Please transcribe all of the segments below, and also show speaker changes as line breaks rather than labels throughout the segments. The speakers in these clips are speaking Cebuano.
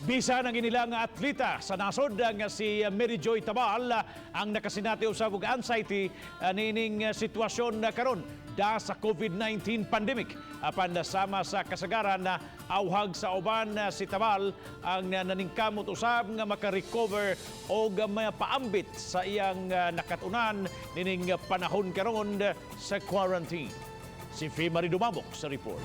Bisan ang inilang atleta sa nasod nga si Mary Joy Tabal ang nakasinati usab og anxiety niining sitwasyon na karon da sa COVID-19 pandemic. Apan sama sa kasagaran na awhag sa uban, si Tabal ang naningkamot usab nga maka-recover og mapaambit sa iyang nakatunan nining panahon karon sa quarantine. Si Fe Marie Dumabok sa report.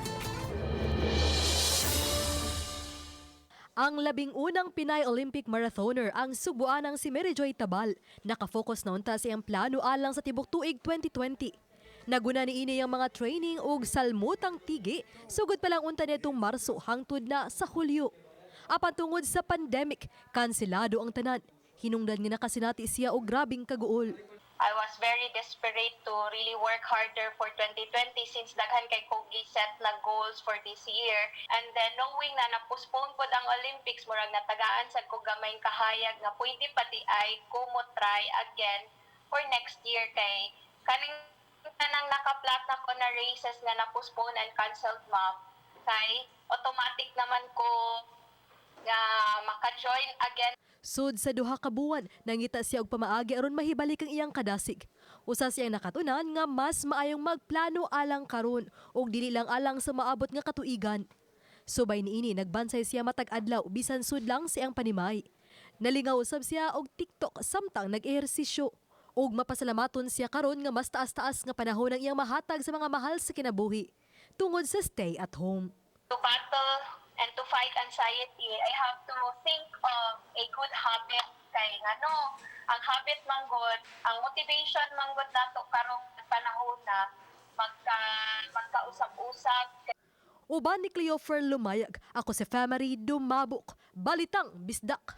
Ang 11 na Pinay Olympic marathoner, ang Sugbuanang si Mary Joy Tabal, nakafocus na unta sa iyang plano alang sa tibok tuig 2020. Naguna niini ang mga training ug salmutang tigi, sugod pa lang unta nitong Marso hangtod na sa Hulyo. Apan tungod sa pandemic, kanselado ang tanan. Hinungdan nga nakasinati siya og grabing kaguol.
I was very desperate to really work harder for 2020 since daghan kay ko set na goals for this year. And then knowing na na-postpone pod ang Olympics, murag natagaan sad ko gamayng kahayag nga pwede pa diay ko mo try again for next year kay kaning tanang nakaplat na ko na races nga na-postpone and canceled, ma'am, kay automatic naman ko nga maka-join again.
Sud sa 2 ka buwan, nangita siya og pamaagi aron mahibalik ang iyang kadasig. Usa siyang nakatunan nga mas maayong magplano alang karon ug dili lang alang sa maabot nga katuigan. Subay niini, nagbansay siya matag adlaw bisan sud lang siyang panimay. Nalingaw usab siya og TikTok samtang nag-ehersisyo. Ug mapasalamaton siya karon nga mas taas-taas nga panahon ang iyang mahatag sa mga mahal sa kinabuhi tungod sa stay at home.
To battle and to fight anxiety, I have to think of a good habit kay ngano ang habit manggod, ang motivation manggod nato karong panahon na magkausap-usap.
Uban ni Cleofer Lumayag, ako si Family Dumabok. Balitang Bisdak.